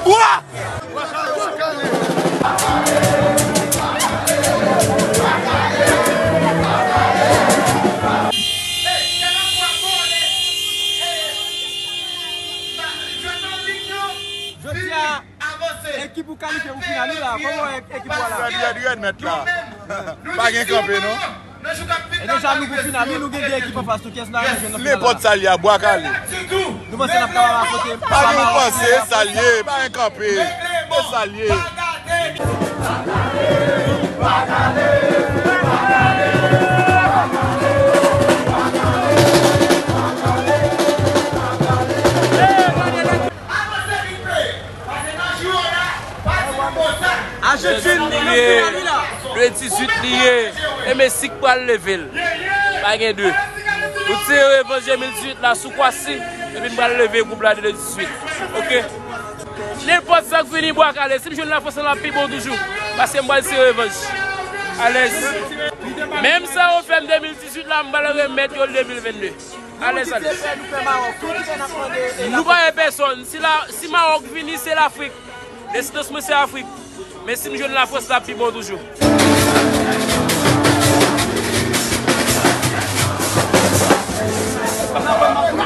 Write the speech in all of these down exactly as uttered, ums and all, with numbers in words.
Wa! Jodi a, ekip ou kalifye pou final wi la. Kòman w wè ekip ou a la? Rèd, rèd, rèd, mèt la. Pa gen kanpe, non. E deja nou pou final wi, nou gen de ekip anfas nou. Kiyès nou a jwenn nan final la? Nenpòt sa l ye a, bwa kale. Nou panse n ap kapab afwonte? Pa gen panse, sa l ye, pa gen kanpe. Se sa l ye. Ajantin nan final wi la. Le dizuit li ye. E Messi k pral leve l. Pa gen de. Nou tire revanj de mil dizuit la sou Kwasi. Epi n pral leve koup la de dizuit. Oke? Nenpòt sa k vini bwa kale, si m jwenn Lafrans lan, l ap pi bon toujou. Paske m pral tire revanj. Alèz. Menm sa yo fè m de mil dizuit la, m pral remèt yo l de mil vennde. Alèz, alèz. Nou pa gen pèsonn. Si la, si Mawòk vini, se Lafrik. Destinasyon mwen se Afrik. Men si m jwenn Lafrans, l ap pi bon toujou.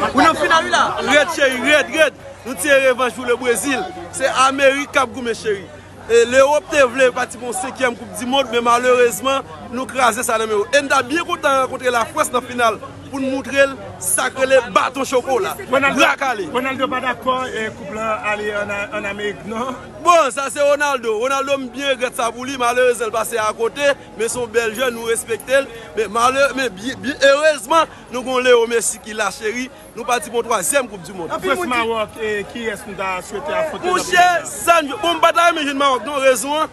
Ou nan final wi la. Rèd, cheri, rèd, rèd. Nou tire revanj pou le Brezil. Se Amerik k ap goumen, cheri. E Lewòp te vle pati pou yon senkyèm Koup di Mond, men malerezman, nou kraze sa nan men yo. E n ta byen kontan rankontre Lafrans nan final pou n moutre l sa k rele baton chokola. Ronaldo, bra kale. Ronaldo pa dakò e koup lan ale ann, ann Amerik, non? Bon, sa se Ronaldo. Ronaldo, m byen regrèt sa pou li. Malerezman, l pase akote, men se yon bèl jwè, nou respekte l. Men male-, men byen, byen, erezman, nou gen yon Leo Messi ki la, cheri. Nou pati pou yon twazyèm Koup di Mond. Frans Mawòk, e kiyès nou ta swete afwonte nan final la? Monchè, sa n, bon, m pa ta renmen jwenn Mawòk, non, rezon an,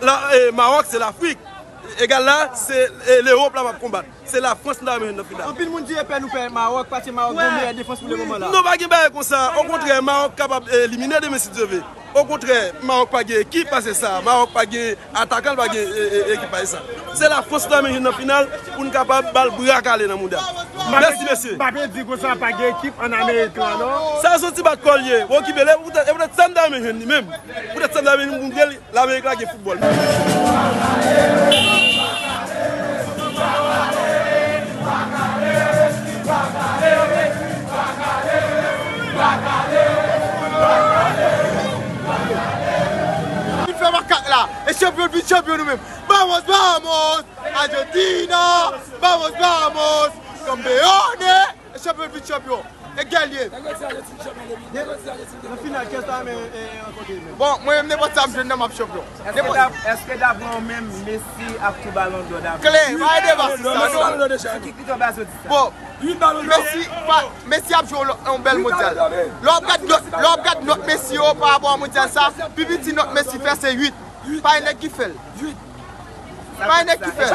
la, e, Mawòk se Lafrik. Egal la, se, e, Lewòp la m ap konbat. Se Lafrans m ta renmen jwenn nan final. Anpil moun di e pè nou pè Mawòk, paske Mawòk gen meyè defans pou le moman la. Non, pa gen bagay konsa. Okontrè, Mawòk kapab elimine demen si Dye vle. Okontrè, Mawòk pa gen ekip pase sa. Mawòk pa gen atakan, l pa gen, e, e, ekip pase sa. Se Lafrans nou ta renmen jwenn nan final pou n kapab ba l bra kale nan mouda. Mèsi, mesye. Mbappe di konsa pa gen ekip ann Amerik lan, non? Sa se yon ti bat kò l ye. Bon, okipe l, e poutèt, e poutèt sa m ta renmen jwenn li menm. Poutèt sa m ta renmen jwenn li, Lamerik la gen foutbòl. Vin fè makak la. E chanpyon vin chanpyon nou menm. Vamos, vamos! Argentina! Vamos, vamos! Campeones! E chanpyon vin chanpyon. E gèlye. Nan final, kiyès ta renmen, e, rankontre menm? Bon, mwen menm, nenpòt sa m jwenn nan, m ap chanpyon. Èske dap-, èske daprè w menm, Messi ap tou Balon dò daprè w? Kle, pa gen deba sou sa, non. Sou ki kritè w baze w di sa? Bon, Messi, pa, Messi ap jwe yon lòt, yon bèl mondyal. Lè w ap gad nòt, lè w ap gad nòt Messi yo pa rapò a mondyal sa, pi piti nòt Messi fè se uit. Pa gen nèg ki fè l. Pa gen nèg ki fè l.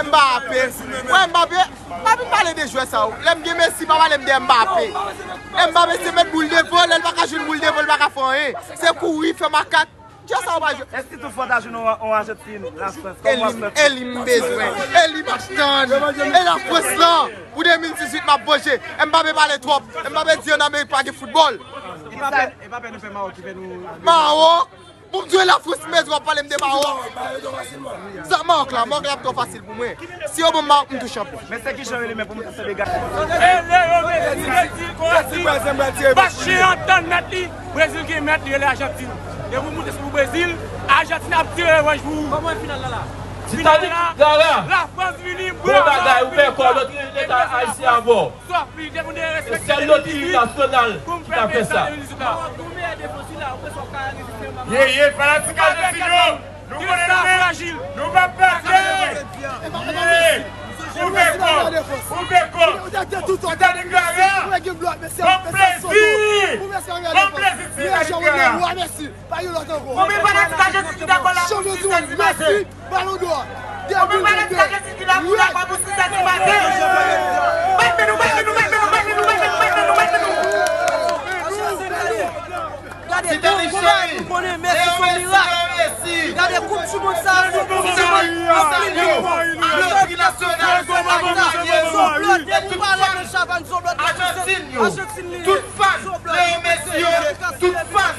Mbappe. Wè, Mbappe. Pa vin pale de jwè sa yo. Lè m gen Messi, pa pale m de Mbappe. Mbappe se met boul devan, lè l pa ka jwenn boul devan, l pa ka fè anyen. Se kouri, fè makak. Jwè sa yo pa jwe. Èske toutfwa w ta jwenn yon, yon Ajantin, Lafrans, kòm w ap fè? E li m bezwen. E li m ap tann. E Lafrans lan. Pou de mil dizuit, m ap vanje. Mbappe pale twòp. Mbappe di ann Amerik pa gen foutbòl. E pa pè, e pa pè nou fè Mawòk ki fè nou. Mawòk? Bon, m di w Lafrans, m bezwen w ap pale m de Mawòk. Sa Mawòk la, Mawòk la ap twò fasil pou mwen. Si yo ban m Mawòk, m tou chanpyon. Men se ki jan yo li men pou m ta sende gade. E Leo Messi, Brezil, Krowasi. Bat chen an tann mèt li. Brezil gen mèt li, rele Ajantin. E pou moute sou Brezil, Ajantin ap tire revanj pou ou. Kòman final la la? Final la, Lafrans vini, bon bagay, ou fè kò, lòt leta ayisyen avè w. Sèl lòt ekip nasyonal ki ka fè sa. Ye, ye, fanatik Ajantin yo, nou konnen nou menm, nou p ap pèdi. Ye, ouvè kò, ouvè kò. Titanik Gara, bon plezi, bon plezi, Titanik Gara. Konbyen fanatik Ajantin ki dakò la pou Sisè Timate? Konbyen fanatik Ajantin ki la pou dakò pou Sisè Timate? Bat men nou, bat men nou, bat men nou, bat men nou, bat men nou, bat men nou, bat men nou. Gade, Titanik cheri, nou konnen Messi se yon mirak. Gade koup di mond sa, se koup di mond. Anpil yo. Anpil yo. Zòblòt, depi w pale de Chavannes, Zòblòt, Ajantin yo. Tout fan, Leo Messi yo, tout fan.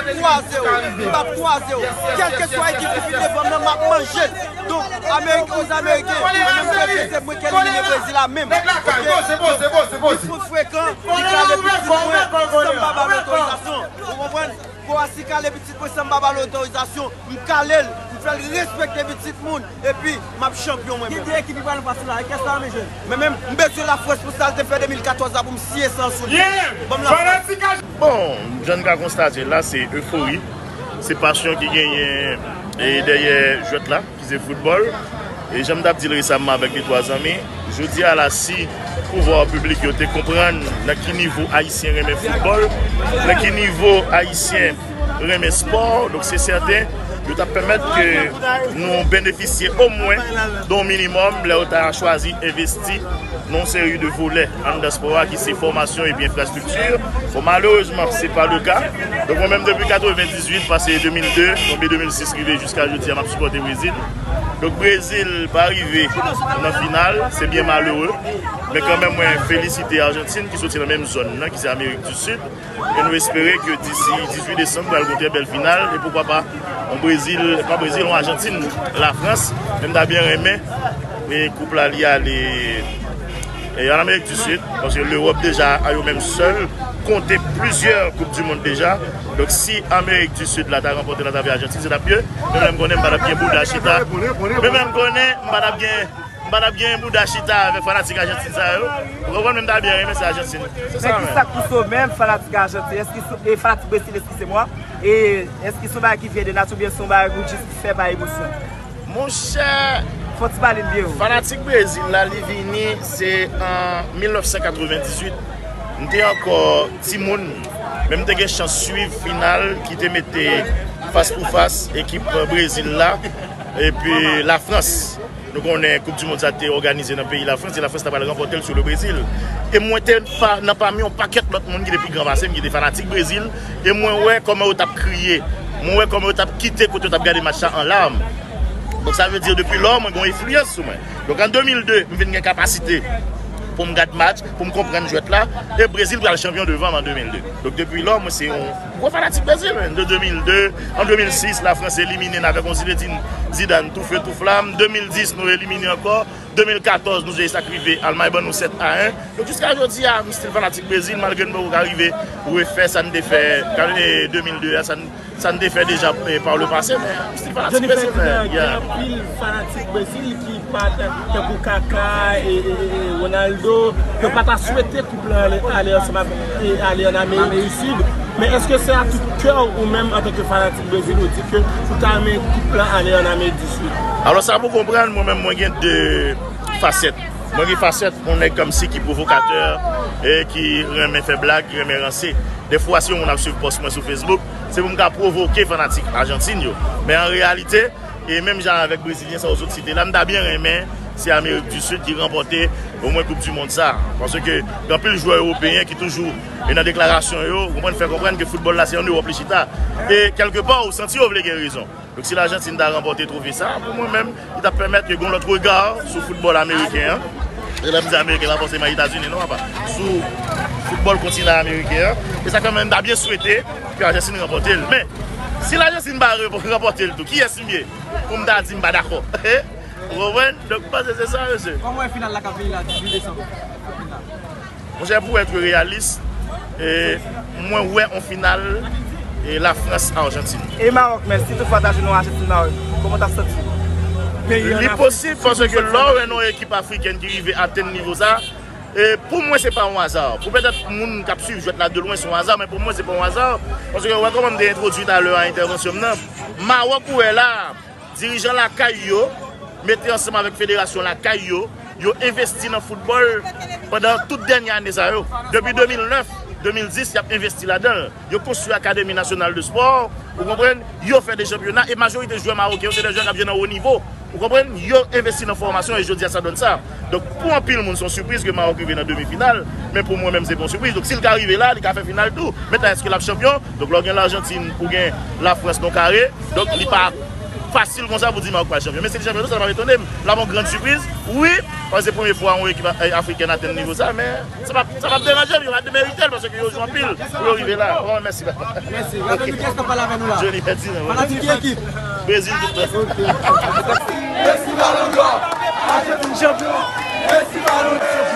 kwaze w, m p ap kwaze w. Kèlkeswa ekip ki fin devan m nan, m ap manje l. Donk, Ameriken, Ameriken, mwen menm, se mwen ki elimine Brezil la menm. Oke? Donk, li twò frekan, li kale pitit mwen, san m pa ba l otorizasyon. Ou konprann? Croatie kale pitit mwen san m pa ba l otorizasyon. M kale l, m fè l respekte pitit moun, epi m ap chanpyon mwen menm. Ki de ekip ki pral nan fas la? Kiyès la renmen jwe? Men menm, m bezwen Lafrans pou sa l te fè de mil katòz la pou m siye san sou li. Ban m Lafrans. Bon, jan n ka konstate l la, se efori, se pasyon ki genyen e dèyè jwèt la, ki se foutbòl. E jan m t ap di l resamman avèk de twa zanmi, jodi a la, si pouvwa piblik yo te konprann nan ki nivo Ayisyen renmen foutbòl, nan ki nivo Ayisyen renmen spò, donk se sèten, yo t ap pèmèt ke nou benefisye omwen de yon minimòm lè yo ta chwazi envesti nan yon seri de volè anndan spò a ki se fòmasyon epi enfrastrikti. Bon, malerezman, se pa le ka. Donk, mwen menm, depi katrevendizuit, pase de mil de, tonbe de mil sis, rive jiska jodi a, m ap sipòte Brezil. Donk, Brezil pa rive nan final, se byen malere. Men kanmenm, mwen felisite Ajantin ki soti nan menm zòn nan, ki se Amerik di Sid. E nou espere ke disi dizuit desanm, pral gon trè bèl final. E poukwa pa, yon Brezil, pa Brezil, yon Ajantin, Lafrans. Men m ta byen renmen, e koup la, li ale, e, an Amerik di Sid, paske Lewòp deja, a yo menm sèl, konte plizyè Koup di Mond deja. Donk, si Amerik di Sid la ta ranpòte l atravè Ajantin, se t ap mye. Men menm konnen m pa t ap gen bouda chita. Men menm konnen m pa t ap gen M pa t ap gen bouda chita avèk fanatik Ajantin sa yo. Ou konprann, men m ta byen renmen se Ajantin. Se sa menm. Men ki sa k pouse w menm, fanatik Ajantin, èske se, e fanatik Brezil, eskize mwa, e èske se yon bagay ki vyen de nati oubyen se yon bagay ou jis fè pa emosyon? Monchè, fò w ti pale n byen wi. Fanatik Brezil la, li vini, se an mil nèf san katrevendizuit. M te ankò timoun, men m te gen chans swiv final ki te mete fas pou fas ekip Brezil la epi Lafrans. Nou konnen Koup di Mond sa te òganize nan peyi Lafrans, e Lafrans ta pral ranpòte l sou le Brezil. E mwen te pa, nan pami yon pakèt lòt moun ki te pi gran pase m, ki te fanatik Brezil, e mwen wè kòman yo t ap kriye, mwen wè kòman yo t ap kite kote yo t ap gade match la an lam. Donk, sa vle di, depi lò, mwen gen yon enfliyans sou mwen. Donk, an de mil de, m vin gen kapasite pou m gad match, pou m konprann jwèt la, e Brezil pral chanpyon devan m an de mil de. Donk, depi lò, mwen se yon gwo fanatik Brezil, men. De de mil de, an de mil sis, Lafrans elimine n avèk yon Zinedine Zidane tou fe tou flam. De mil dis, nou elimine ankò. De mil katòz, nou jwe sa k rive, Almay ban nou sèt a en. Donk, jiska jodi a, m still fanatik Brezil, malgre n poko ka rive refè sa n te fè, e, de mil de a, sa n, sa n te fè deja, e, par le passé, men m still fanatik Brezil, men, yeah. Gen anpil fanatik Brezil ki pa t, tankou Kaka, e, e, e, e, Ronaldo, yo pa ta swete koup lan ale, ale ansanm avèk, e, ale an Amerik di Sid. Men èske se a tout kè w, ou menm, antanke fanatik Brezil, ou di ke ou ta renmen koup lan ale an Amerik di Sid? Alò, sa pou konprann, mwen menm, mwen gen de fasèt. Mwen gen fasèt yon nèg kòmsi ki pwovokatè, e ki renmen fè blag, ki renmen ranse. Defwa, si yon moun ap swiv pòs mwen sou Facebook, se pou m ka pwovoke fanatik Ajantin yo. Men an reyalite, e menm jan avèk Brezilyen sa yo sot site la, m ta byen renmen se Amerik di Sid ki ranpòte omwen Koup di Mond sa. Paske gen anpil jwè ewopeyen ki toujou, e nan deklarasyon yo, ou konprann, fè konprann ke foutbòl la se an Ewòp li chita. E kèlkepa, ou santi yo vle gen rezon. Donk, si Lajantin ta ranpòte twofe sa, pou mwen menm, li t ap pèmèt ke gen yon lòt rega sou foutbòl ameriken an. E lè m di ameriken, pa fòseman Etazini, non, papa. Sou foutbòl kontinan ameriken an. E sa fè mwen menm, m ta byen swete ke Lajantin ranpòte l. Men, si Lajantin pa ranpòte l tou, kiyès m ye pou m ta di m pa dakò? Ou konprann? Donk, m panse se sa, mesye. Kòman w wè final la k ap vini la, dizuit desanm? Monchè, pou èt reyalis, e, mwen wè yon final, e, Lafrans-Ajantin. E Mawòk menm, si toutfwa ta jwenn yon Ajantin-Mawòk, kòman w t ap santi w? Li posib, paske lè w wè yon ekip afriken ki rive atenn nivo sa, e, pou mwen, se pa yon aza. Pou petèt moun k ap swiv jwèt la de lwen, se yon aza, men pou mwen, se pa yon aza. Paske w wè kòman m te entwodui talè a entèvansyon m nan. Mawòk ou wè la, dirijan lakay yo mete ansanm avèk federasyon lakay yo, yo envesti nan foutbòl pandan tout dènye ane sa yo. Depi de mil nèf, de mil dis, y ap envesti ladan l. Yo konstwi Akademi Nasyonal de Spò, ou konprann? Yo fè de chanpyona, e majorite jwè mawoken yo, se de jwè k ap jwe nan wo nivo. Ou konprann? Yo envesti nan fòmasyon, e jodi a, sa donn sa. Donk, pou anpil moun, se yon sipriz ke Mawòk rive nan demi final, men pou mwen menm, se pa yon sipriz. Donk, si l ka rive la, li ka fè final tou. Mentnan, èske l ap chanpyon? Donk, lè w gen Lajantin, ou gen Lafrans nan kare, donk, li pa fasil konsa pou di Maroc pral chanpyon. Men si li chanpyon tou, sa pa etone m. L ap yon grann sipriz. Wi, paske se premye fwa yon ekip, eh, afrikèn atenn nivo sa, men sa p ap, sa p ap deranje m, yo pa demerite l, paske yo jwe anpil pou yo rive la. Bon, mèsi, papa. Mèsi. Rapèl nou kiyès k ap pale avè nou la? Johnny Ferdinand, wi. Fanatik ki ekip? Brezil tout tan. Ok. Messi Ballon d'Or! Argentine champion! Messi Ballon d'Or!